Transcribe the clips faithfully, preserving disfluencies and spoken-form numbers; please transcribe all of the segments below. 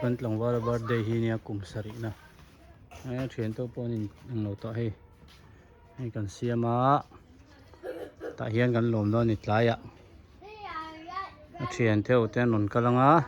Kan tlangvala birthday hi nia, kum sarina. Eh, ṭhianto pawh an inang lo tah hei. Hei kan siam a. Tah hian kan lawm dawn a ni tlai a. A ṭhiante ho te an rawn kal ang a.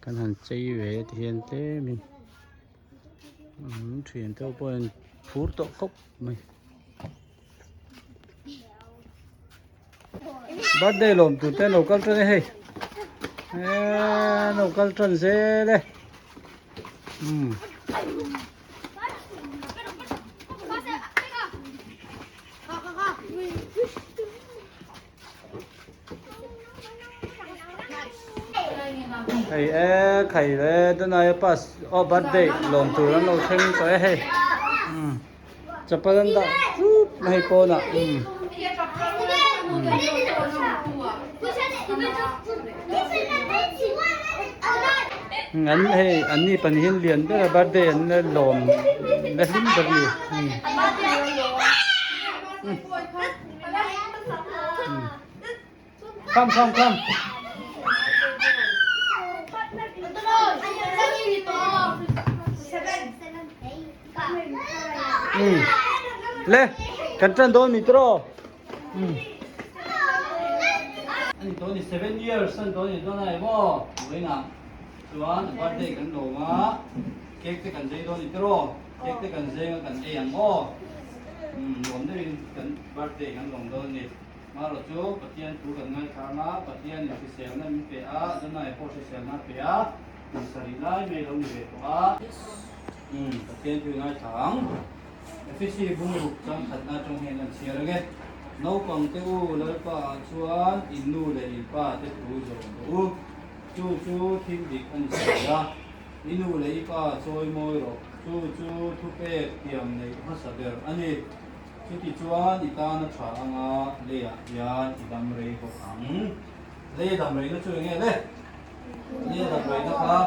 Kan han chei ve ti hian tlemin. Hmm, ṭhiante ho pawh an phur tawh khawp mai. Birthday lawm tur te an lo kal ṭan e hei. Eh, an lo kal ṭan zel e. Hmm. Hei, eh, khai le, tunai pass, oh, birthday lawm tur an lo thleng tawh e hei. Hmm. Chapal an dah chup mai pawn a. Hmm. Hmm. Hmm, an hei, an ni pahnihin lian ber a birthday an la lawm, la hlim ber ni. Hmm. Hmm. Hmm. Come, come, come. Hmm. Le, kan ṭan dawn ni tiraw. Hmm. Ani dawn ni, seven years an dawn ni dawn a ni maw? Vawiinah chuan birthday kan lawm a. Cake te kan zai dawn ni tiraw. Cake te kan zeng a, kan ei ang maw? Hmm, lawm deuhin kan birthday kan lawm dawn a ni. Mahse chu Pathian thu kan ngaithla ang a, Pathianin hriselna min pe a, zanai pawh hriselna pe a, kan sarih lai mai lo ni ve tawh a. Hmm, Pathian thu ngaithla ang. Efesi bung ruk chang khatna aṭang hian kan chhiar ang e. Naupang te u, Lalpa ah chuan in nu leh in pa te thu zawm rawh u. Chu chu thil dik a ni si a. I nu leh i pa chawimawi rawh. Chu chu thupek tiam neih hmasa ber a ni. Chutichuan i tan a ṭha ang a, leiah hian i dam rei bawk ang. Lei dam reina chu eng nge le? Lei dam reina kha.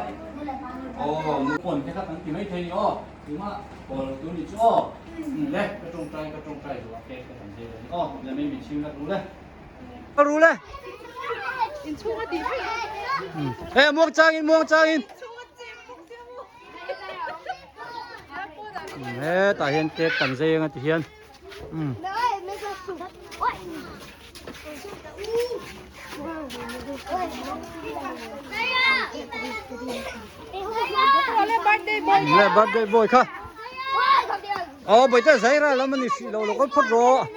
Aw, nu pawn te kha kan ti mai thei ni aw. Tuma pawl tu ni chu aw. Hmm, le, ka ṭawngṭai, ka ṭawngṭai duh a, ke ka kan zia ni aw. Le mai min chhim rak ru le. Ka ru le. In chhung a ti mai. Hmm. Eh, muang chang in, muang chang in. He, tah hian cake kan zai ang a ti hian. Hmm. Le birthday boy kha. Aw, Bawihte zai ral lam a ni si lo, lo kal phawt rawh.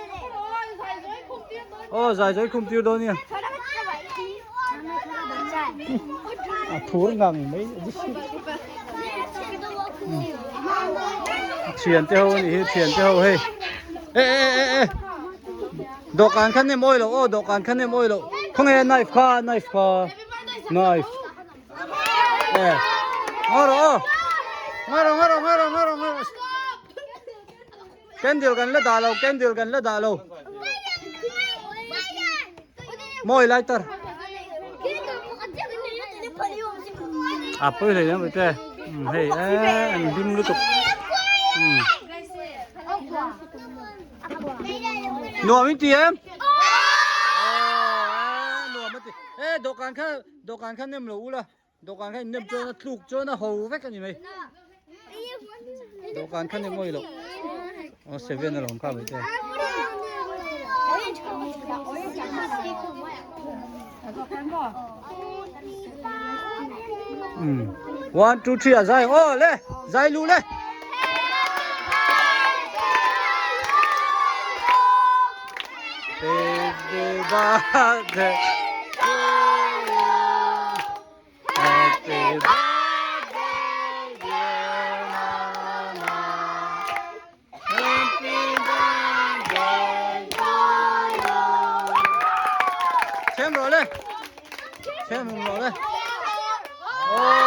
Aw, zai zai khum tir dawn nia. A phur ngang mai. Ṭhiante ho a ni hi, ṭhiante ho hei. E, e, e, e. Dawhkan khan nem awi lo, aw, dawhkan khan nem awi lo. Khawnge knife kha, knife kha. Knife. E. Ngaro, aw. Ngaro, ngaro, ngaro, ngaro, ngaro. Candle kan la dah lo, candle kan la dah lo. Mawi lighter. A pawi hlei lam te. Hmm, hei, eh, an hlim lutuk. Hmm. Nuam in ti em? Oh, nuam a ti. Eh, dawhkan kha, dawhkan kha nem lo ula. Dawhkan kha innem chuan a tluk chuan a ho vek a ni mai. Dawhkan kha nem awi lo. Aw, seven a lawm kha mai te. Hmm. One, two, three, a zai. Aw, le. Zai lu le. Happy birthday to you. Happy birthday, dear Mama. Happy birthday to you. Chhem rawh le. Chhem rawh le. Oh.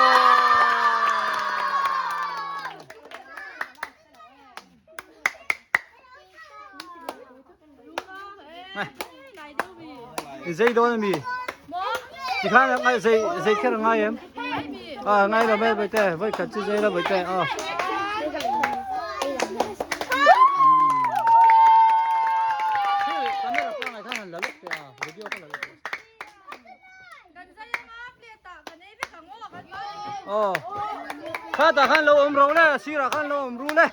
Zai dawn a mi. Ti khan a ngai zai, zai kher a ngai em? A, ngai lo mai Bawihte, voi khat chu zai lo Bawihte, a. Camera ka ngai khan han la lawk te a, video ka la lawk. Kan zai anga plate ah kan ei vek ang aw, kan zai. Aw, A ta khan lo um ro le, a sira khan lo um ru le.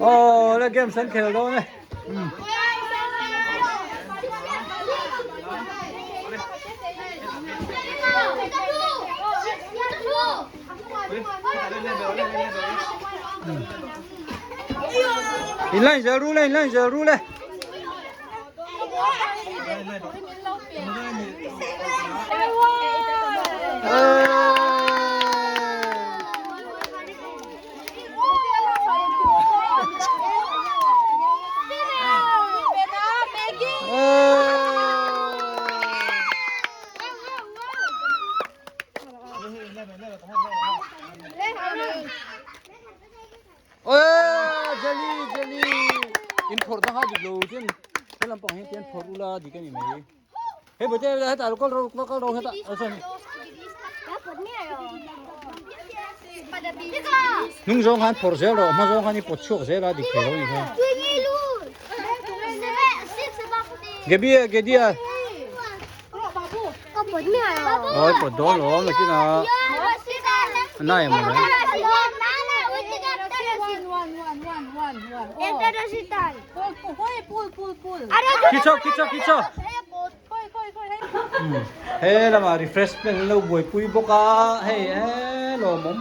Oh, le game san khel dawn e. Hmm. In line zel ru le, in line zel ru le. Oi, jelly, jelly. In phor dang ha dik lo tin. He lampang hin tin phor ula dik a ni mai. He bo te, he ta, kal ro, kal ro, he ta. Asa ni. Hnung zawng khan phor zel ro, hma zawng khan i phor chhuak zel a dik thei lo ni kha. Gebi a, Gedi a. Oi, phor dawn lo, ma kina. Nai mo le. Pull, pull, pull, pull. Kicho, kicho, kicho. Hmm. He lama refreshment lo buoipui bawk a. Hei, he lawmawm.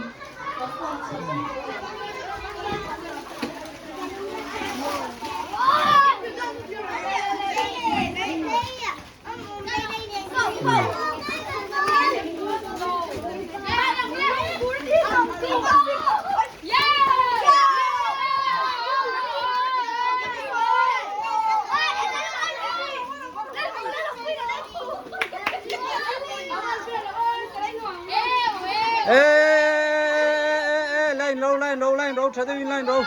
Eh, eh, eh, eh, line low, line low, line low, ṭha deuin line low.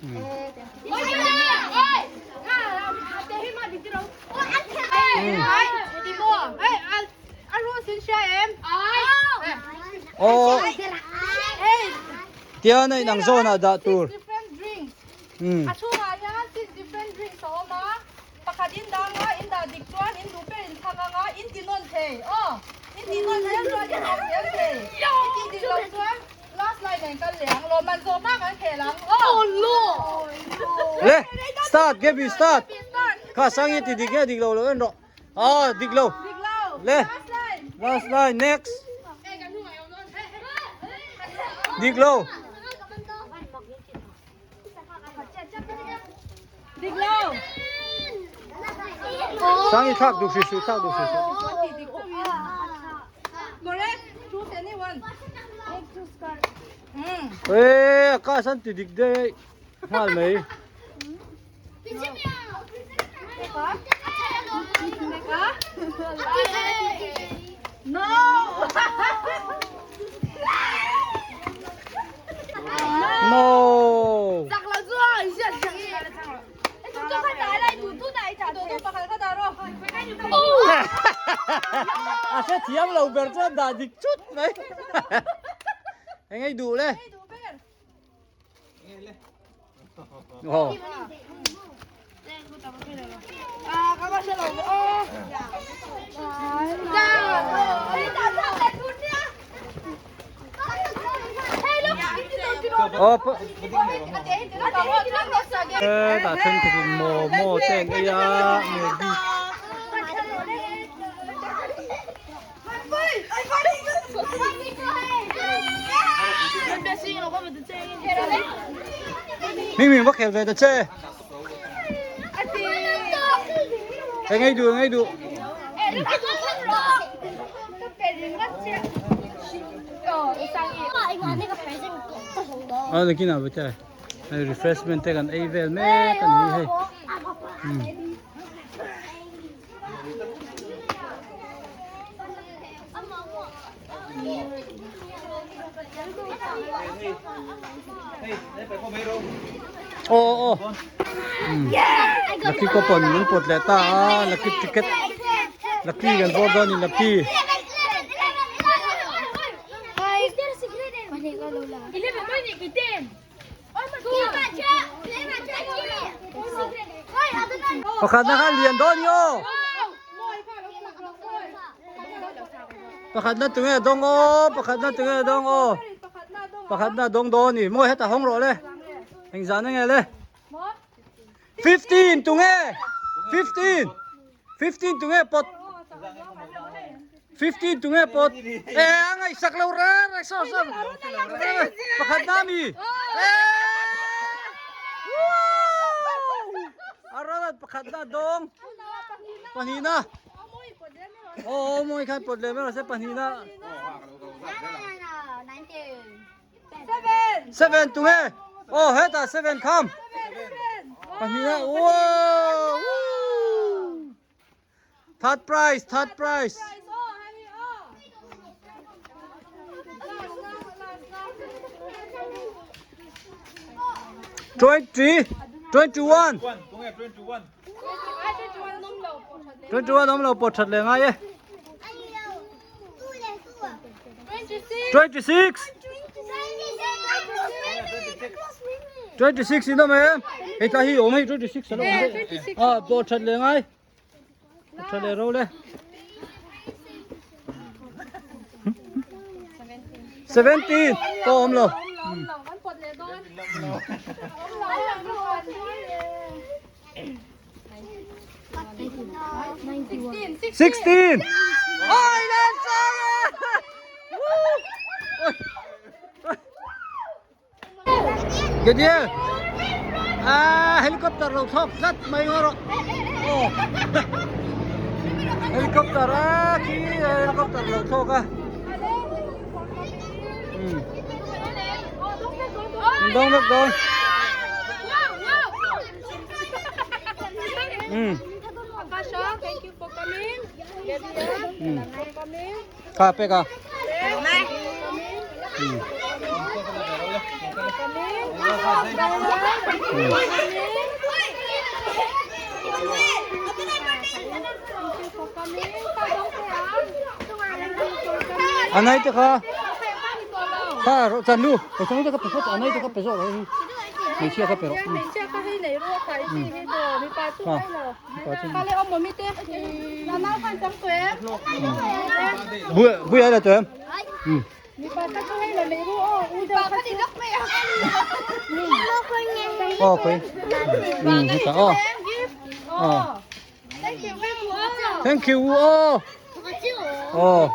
Hmm. Hmm. Oh. Tia nei nang zawna dah tur. Different drinks. Hmm. A chhungah hian six different drinks a awm a. Pakhat in dah anga, in dah dik chuan in duh ber in thlak anga, in ti nawn thei. Aw, in ti nawn thei chuan in awm zel thei. In ti dik lo chuan last line in kal leh ang. Lawmman zawk ang an khel ang. Aw. Oh, no. Le, start, Gabby, start. Start. Kha Sangi ti dik nge dik lo lo en rawh. Ah, dik lo. Dik lo. Le. Last line. Last line, next. Dik lo. Dik lo. Sangi thlak duh hri hri, thlak duh hri hri. Correct. Choose anyone. Hmm. Eh, Kha San ti dik de. Hmal mai. No. No. A hre thiam lo ber chuan dah dik chut mai. Eng ei duh le. Oh. Oh, pa-, eh, ta chen ti mo, mo te eng ei a, Maggi. Ming Ming, va khel ve ta che. Eng ei duh, eng ei duh. A, nakinah va che. Hei, refreshment te kan ei vel mek a ni hei. Hmm. Oh, oh. Hmm. Lucky coupon, min pawt leh ta a, lucky ticket. Lucky kan bawr dawn in lucky. Eleven, Pakhatna kha lian dawn ni aw. Pakhatna tu nge dong aw, pakhatna tu nge dong aw. Pakhatna dong dawn ni. Mawi heta hawng rawh le. Heng zan nge le. Fifteen tu nge. Fifteen. Fifteen tu nge pot. Fifteen tu nge pot. Eh, a ngaisak lo re, re, so, so. Pakhatna mi. Eh. Woo! A rawt pakhatna dong. Pahnina. Oh, mawi khan pot le mero se pahnina. Seven. Seven tu nge. Oh, heta seven kham. Pahnina. Woo! Woo! Third prize, third prize. Twenty, twenty-one. One, twenty-one. Twenty-one awm lo pawh ṭhat le ngai e. Twenty-six. Twenty-six in awm em? Hei ta hi awm hei twenty-six a lo. Eh, twenty-six. Ah, pawh ṭhat le ngai. Ṭha le ro le. Seventeen. Pawh awm lo. Sixteen. Oi, le sa. Gediel. Ah, helicopter lo thlawk zat mai ngawt rawh. Oh. Helicopter a, khi helicopter lo thlawk a. Hmm. Dong, dong, dong. Hmm. Akasha, thank you for coming. Gediel, hmm, for coming. Kha pek a. A nei te kha. Kha ro chan nu. Ko chan nu te kha pe, a nei te kha pe zo. Nei chia kha pe ro. Nei chia kha hei nei ro kha. Kha le awm mi te. Nana khan chang tu em. Bui, bui ai la tu em. Hmm. Mi pa ta tu hei la mei ru o, u da kha ti. Oh, khoi. Hmm, hei ta, oh. Oh. Thank you, u o. Oh.